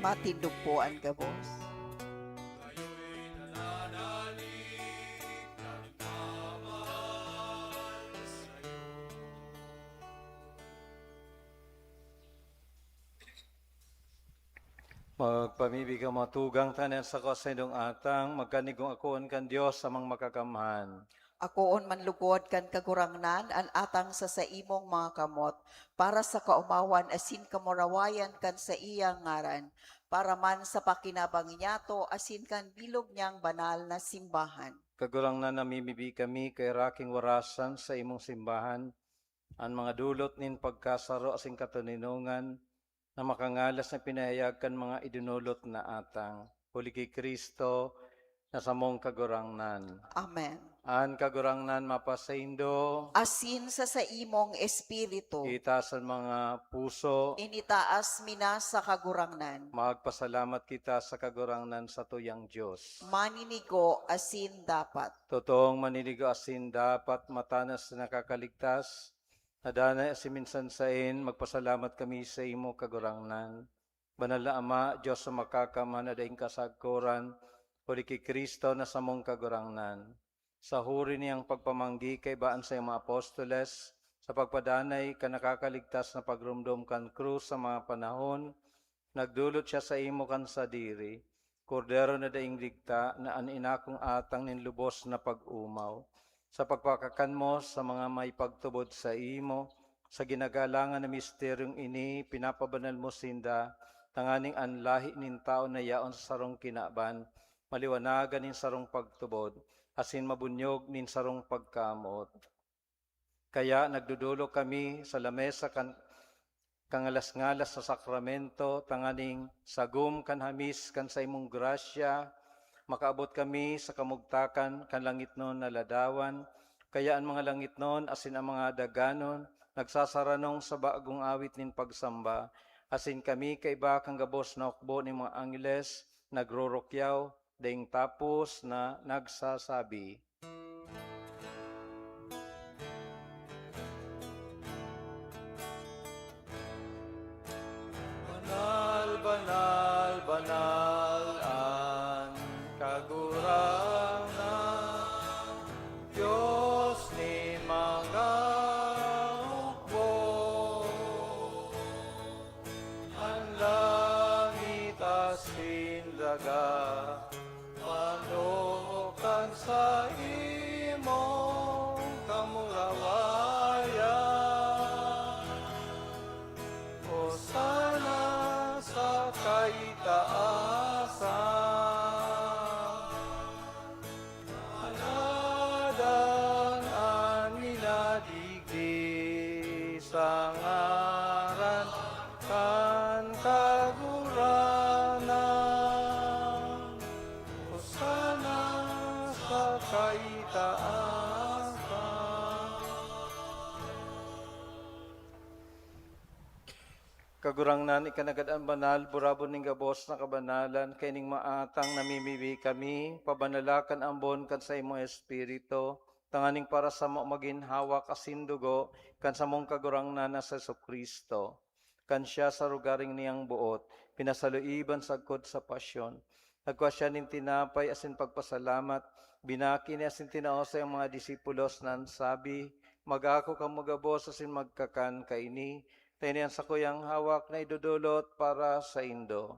Matindog po an gabos. Magpamibi kan mga tugang, ta an sakuyang saindong atang, magkanigong akoon kan Dios, Amang Makakamhan. Akoon man lugod kan Kagurangnan an atang sa saimong mga kamot, para sa kaomawan asin kamurawayan kan saiyang ngaran, para man sa pakinabangi niyato asin kan bilog niyang banal na simbahan. Kagurangnan, namimibi kami kay raking warasan sa imong simbahan, an mga dulot nin pagkasaro asin katoninongan na makangalas na pinahayag kan mga idinolot na atang. Huli ki Cristo, na samong Kagurangnan. Amen. An Kagurangnan mapasaindo. Asin sa saimong espiritu. Itaas an mga puso. Initaas mi na sa Kagurangnan. Magpasalamat kita sa Kagurangnan, satuyang Dios. Maninigo asin dapat. Totoong maninigo asin dapat, matanos na nakakaligtas, na danay asin minsan saen, magpasalamat kami saimo, Kagurangnan. Banal na Ama, Dios na makakamhan na daing kasagkoran, huli ki Cristo na samong Kagurangnan. Sa huri niyang pagpamanggi kaiba an saiyang mga apostoles, sa pagpadanay kan nakakaligtas na pagromdom kan krus sa mga panahon, nagdolot siya saimo kan sadiri, Kordero na daing digta, na an inakong atang nin lubos na pag-omaw. Sa pagpakakan mo sa mga may pagtubod saimo, sa ginagalangan na misteryong ini, pinapabanal mo sinda, tanganing an lahi nin tao na yaon sa sarong kinaban, maliwanagan nin sarong pagtubod, asin mabunyog nin sarong pagkamoot. Kaya nagdodolok kami sa lamesa kan kangalas-ngalas sa sakramento, tanganing sagom kan hamis kan saimong grasya, makaabot kami sa kamugtakan kan langitnon na ladawan. Kaya an mga langitnon asin an mga daganon nagsasaranong sa bagong awit nin pagsamba, asin kami kaiba kan gabos na hukbo nin mga angheles nagrurukyaw, daing tapos na nagsasabi, "Banal, banal, banal an Kagurangnan, Dios nin mga hukbo. An langit asin daga, manokan sa imong kamurawayan. Hosana sa kaitaasan. Madangan an minadigdi sa ngaran kan Kagurangnan. Hosana sa kaitaasan. Kagurangnan, ika na gad an banal, burabon nin gabos na kabanalan, kaining maatang namimibi kami, pabanalakan ambon kan saimong Espiritu, tanganing para samo magin hawak asin dugo kan samong Kagurangnan na si Jesu-Cristo. Kan siya sa rogaring niyang boot, pinasaluiban sagkod sa pasyon, nagkua siya nin tinapay asin pagpasalamat, binaki ini asin tinao sa iyang mga disipulos na an sabi, "Mag-ako kamo gabos asin magkakan kaini, ta ini an sakuyang hawak na idodolot para saindo."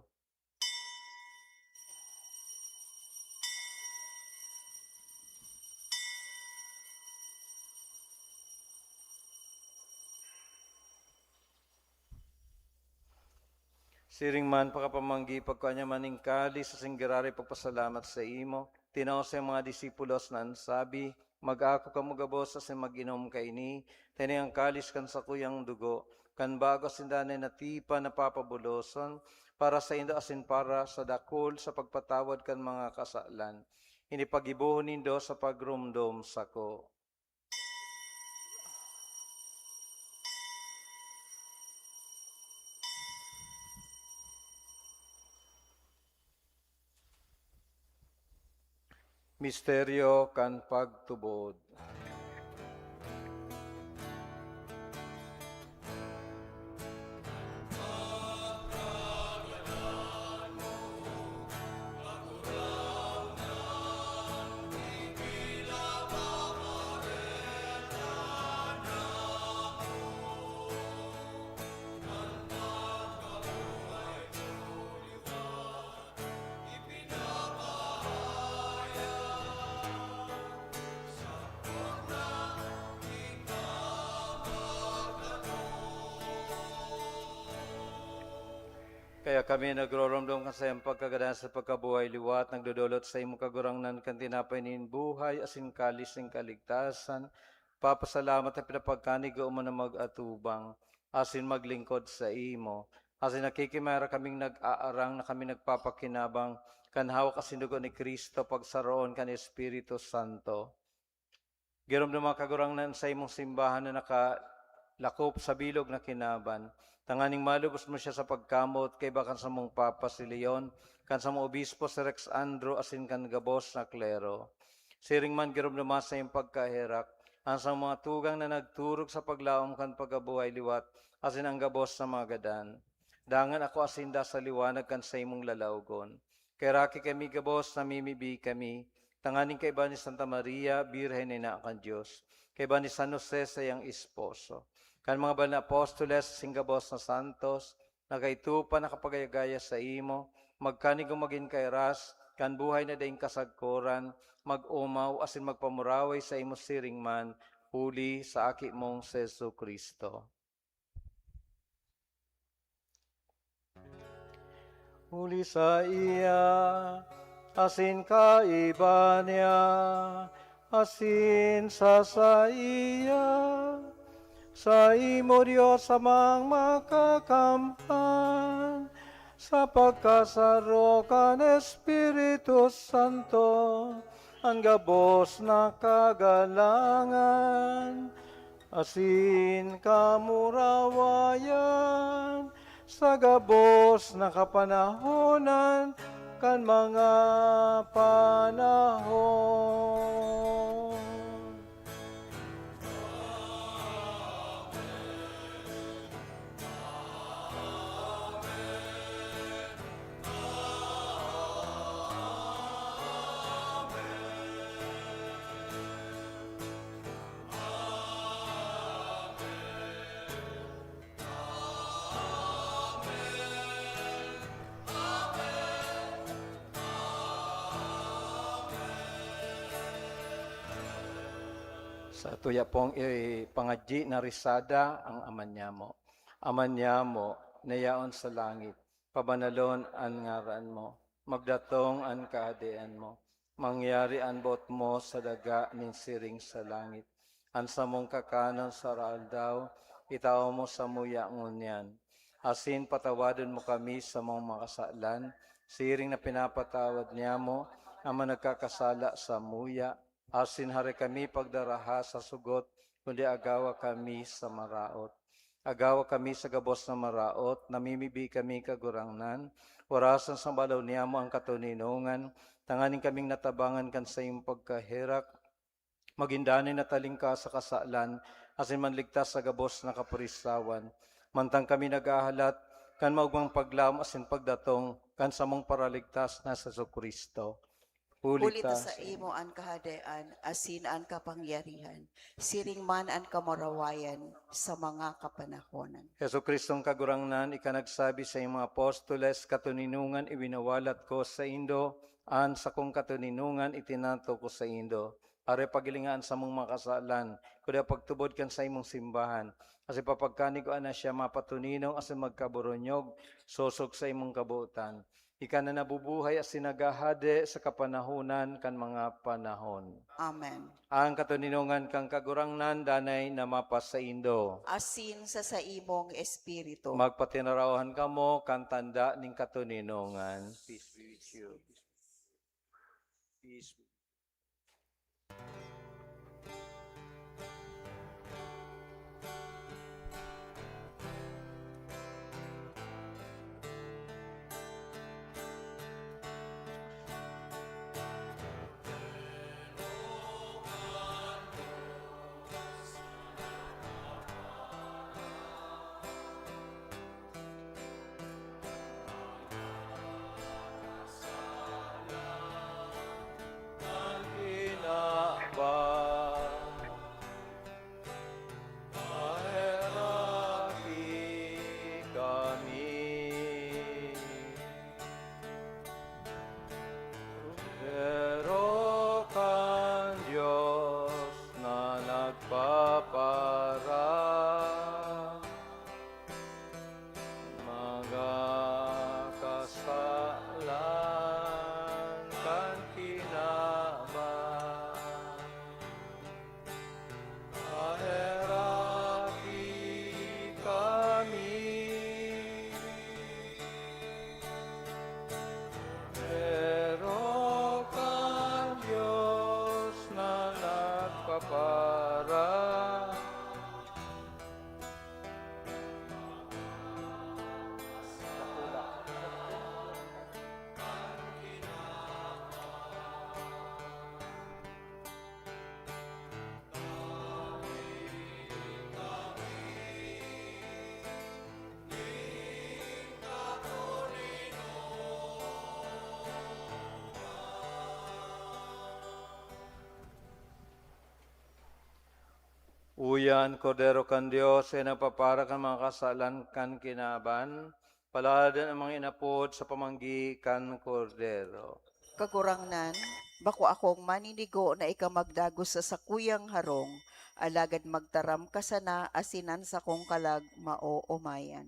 Siring man, pakapamanggi, pagkua niya man nin kalis asin giraray pagpasalamat saimo, tinao sa iyang mga disipulos na an sabi, "Mag-ako kamo gabos asin mag-inom kaini, ta ini an kalis kan sakuyang dugo, kan bago asin danay na tipan na papabuloson, para saindo asin para sa dakul sa pagpatawad kan mga kasalan. Ini paggibohon nindo sa pagromdom sako." Misteryo kan pagtubod. Kaya kami nagroromdom kan saiyang pagkagadan sa pagkabuhay liwat, nagdodolot saimo, Kagurangnan, kan tinapay nin buhay asin kalis nin kaligtasan, papasalamat ta pinapagkanigo mo na mag-atubang asin maglingkod saimo. Asin nakikimaherak kaming nag-aarang na kami nagpapakinabang kan hawak asin dugo ni Cristo, pagsaroon kan Espiritu Santo. Giromdoma, Kagurangnan, an saimong simbahan na nakalakop sa bilog na kinaban, tanganing malubos mo siya sa pagkamoot kaiba kan samong Papa si Leon, kan samong Obispo si Rex Andrew, asin kan gabos na klero. Siring man, giromdoma sa iyong pagkaherak an samong mga tugang na nagturog sa paglaom kan pagkabuhay liwat asin an gabos na mga gadan. Dangan ako asinda sa liwanag kan saimong lalawgon. Kaheraki kami gabos, namimibi kami, tanganing kaiba ni Santa Maria, Birhen na ina kan Dios, kaiba ni San Jose, saiyang esposo, kan mga banal na apostoles, asin gabos na santos, na kaitupa nakapagayagaya saimo, magkanigo magin kairas, kan buhay na daing kasagkoran, mag-omaw asin magpamuraway saimo siring man, huli sa Aki mong si Jesu-Cristo. Huli saiya, asin kaiba niya, asin sa saiya, saimo, Dios Amang Makakamtan, sa pagkasaro kan Espiritu Santo, an gabos na kagalangan asin kamurawayan sa gabos na kapanahonan kan mga panahon. Sa tuya pong ipangadyi na risada ang Ama niyamo. Ama niyamo, na yaon sa langit, pabanalon an ngaran mo. Magdatong an kahadean mo. Mangyari an boot mo sa daga nin siring sa langit. An samong kakanon sa araldaw, itao mo samuya ngunyan. Asin patawadon mo kami sa mga makasalan, siring na pinapatawad niamo an mga nagkakasala samuya. Asin hare kami pagdaraha sa sugot, kundi agawa kami sa maraot. Agawa kami sa gabos na maraot, namimibi kami, Kagurangnan, orasan sa balaw niamo an katoninongan, tanganing kaming natabangan kan saimong pagkaherak, magin danay na talingka sa kasalan, asin manligtas sa gabos na kapurisawan. Mantang kami naghahalat kan maogmang paglaom asin pagdatong kan samong Paraligtas na si Jesu-Cristo. Huli Huli ta ta sa saimo an kahadean, asin an kapangyarihan, siring man an kamurawayan sa mga kapanahonan. Jesu-Cristong Kagurangnan, ika nagsabi sa iyong mga apostoles, "Katoninongan iwinawalat ko saindo, an sakong katoninongan itinato ko saindo." Hare, paghilinga an samong mga kasalan, kuda pagtubod kan saimong simbahan, asin papagkanigoan na siya mapatoninong asin magkaboronyog, sosog sa imong kabotan. Ika na nabubuhay asin naghahade sa kapanahonan kan mga panahon. Amen. Ang katoninongan kan Kagurangnan danay na mapasaindo. Asin sa saimong espiritu. Magpatinarawan kamo kan tanda nin katoninongan. Peace be with you. Peace. Kordero kan Dios na nagpapara, mga kasalan kan kinaban. Paheraki kami. Pero kan Dios na nagpapara. Uya an Kordero kan Dios, na nagpapara kan mga kasalan kan kinaban. Palad an mga inapod sa pamanggi kan Kordero. Kagurangnan, bako akong maninigo na ika magdagos sa sakuyang harong, alagad magtaram ka sana asin an sakong kalag maoomayan.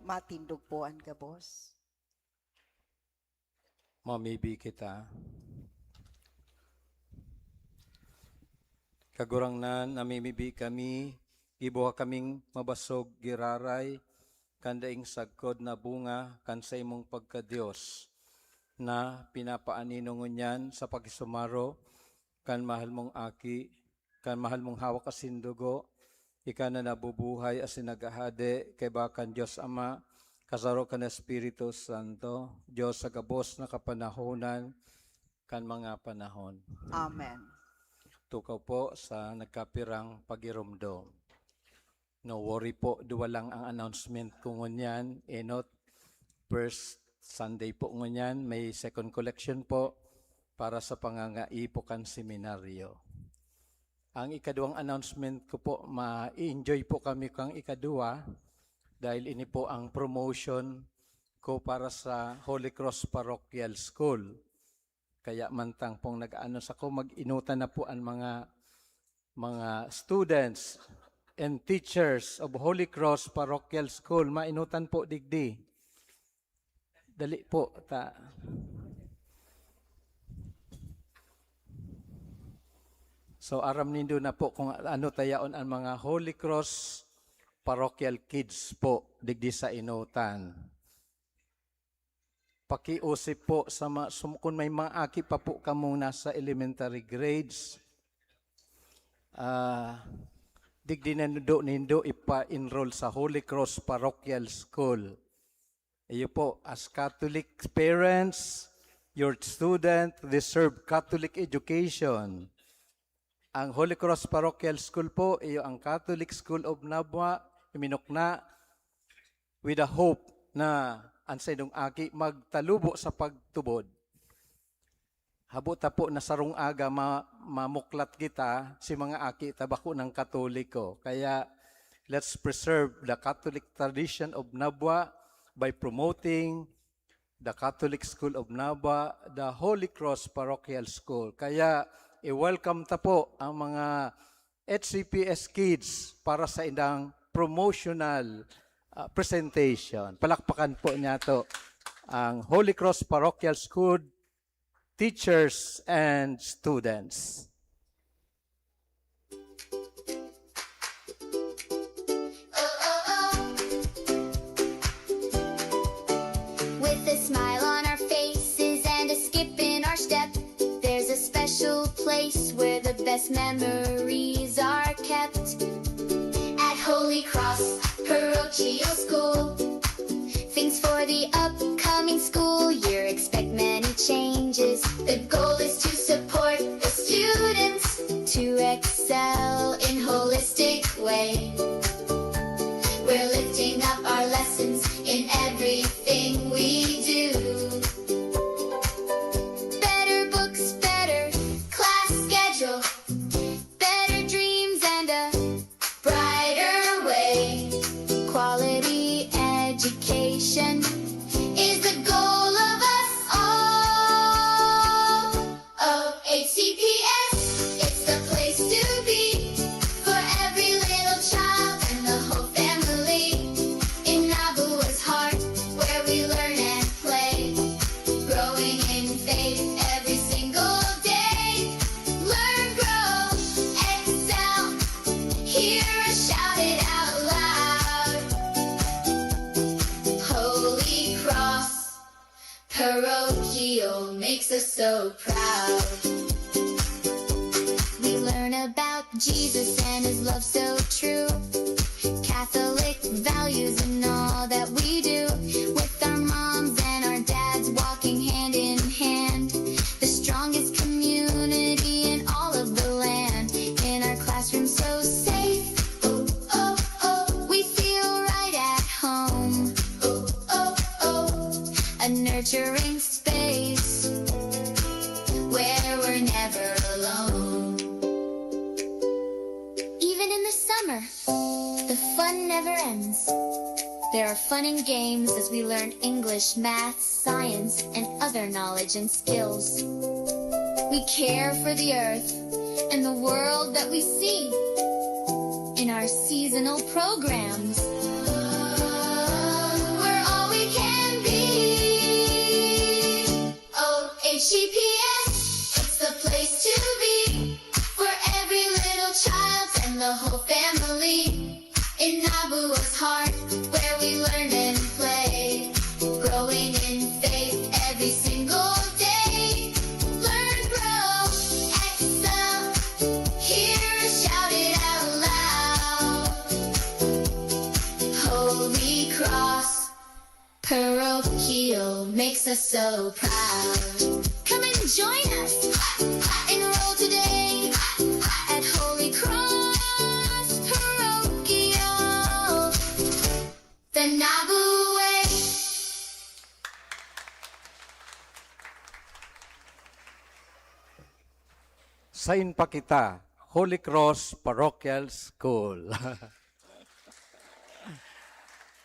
Matindog po an gabos. Mamibi kita. Kagurangnan, namimibi kami, gibuha kaming mabasog giraray kan daing sagkod na bunga kan saimong pagka-Dios, na pinapaanino ngunyan sa pakisumaro kan mahal mong Aki, kan mahal mong hawak asin dugo, ika na nabubuhay asin naghahade kaiba kan Dios Ama, kasaro kan Espiritu Santo, Dios sa gabos na kapanahonan kan mga panahon. Amen. Tukaw po sa nagkapirang pagiromdom. No worry po, duwa lang ang announcement ko ngunyan. Enot, first Sunday po ngunyan, may second collection po para sa pangangaipo kan seminaryo. Ang ikaduwang announcement ko po, ma-enjoy po kami kang ikaduwa dahil ini po ang promotion ko para sa Holy Cross Parochial School. Kaya mantang pong nag-aanos ako, mag-inutan na po ang mga, mga students and teachers of Holy Cross Parochial School. Mainutan po digdi. Dali po, ta. So, aram nindo na po kung ano ta yaon ang mga Holy Cross Parochial Kids po, digdi sa Inutan. Pakiusip po sa ma-, sum-, kung may mga aki pa po kamong nasa elementary grades, ah, digdi na nindo, nindo ipa-enroll sa Holy Cross Parochial School. Iyo po, as Catholic parents, your student deserve Catholic education. Ang Holy Cross Parochial School po, iyo ang Catholic School of Nabua, iminukna with a hope na ang saindong aki magtalubo sa pagtubod. Habo ta po na sarong aga ma-, mamuklat kita, si mga aki ta bako ng Katoliko. Kaya, let's preserve the Catholic tradition of Nabua by promoting the Catholic School of Nabua, the Holy Cross Parochial School. Kaya, i-welcome ta po ang mga H C P S kids para sa indang promotional, ah, presentation. Palakpakan po niyato ang Holy Cross Parochial School teachers and students. With a smile on our faces and a skip in our step, there's a special place where the best memories are kept. At Holy Cross Parochial School, things for the upcoming school year, expect many changes. The goal is to support the students to excel in holistic way. We're lifting up our lessons in everything we do. Better books, better class schedule, better dreams and a brighter way. Quality education is the goal of us all. Oh, H C P S, it's the place to be for every little child and the whole family. In Nabua's heart, where we learn and play, growing in faith every single day. Learn, grow, excel, hear us shout it out loud. Holy Cross Parochial makes us so proud. We learn about Jesus and his love so true. Catholic values in all that we do. With our moms and our dads walking hand in hand. The strongest community in all of the land. In our classroom so safe. Oh, oh, oh. We feel right at home. Oh, oh, oh. A nurturing space where we're never alone. Even in the summer, the fun never ends. There are fun and games as we learn English, math, science, and other knowledge and skills. We care for the earth and the world that we see in our seasonal programs. E P S, it's the place to be for every little child and the whole family. In Nabua's heart, where we learn and play, growing in faith every single day. Learn, grow, excel, here, shout it out loud. Holy Cross Parochial makes us so proud. Come and join us. Enroll today at Holy Cross Parochial. The Nabu Way. Sain pa kita, Holy Cross Parochial School.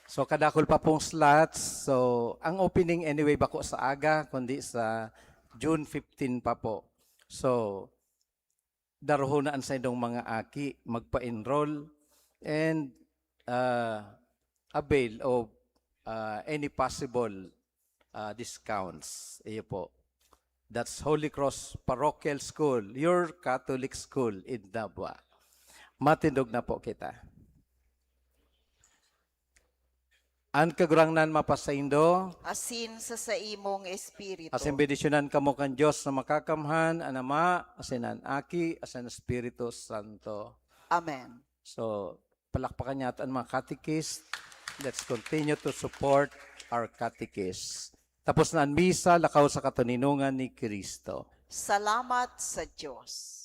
So, kadakul pa pong slots. So, ang opening anyway bako sa aga, kundi sa June fifteen pa po. So, darohon na an saindong mga aki, magpa-enroll, and ah, avail of ah, any possible ah, discounts. Iyo po. That's Holy Cross Parochial School, your Catholic school in Nabua. Matindog na po kita. An Kagurangnan mapasaindo. Asin sa saimong espiritu. Asin bendisyonan kamo kan Dios na makakamhan, an Ama, asin an Aki, asin an Espiritu Santo. Amen. So, palakpakan niya an mga katikist. Let's continue to support our katikist. Tapos na an misa, lakaw sa katoninongan ni Cristo. Salamat sa Diyos.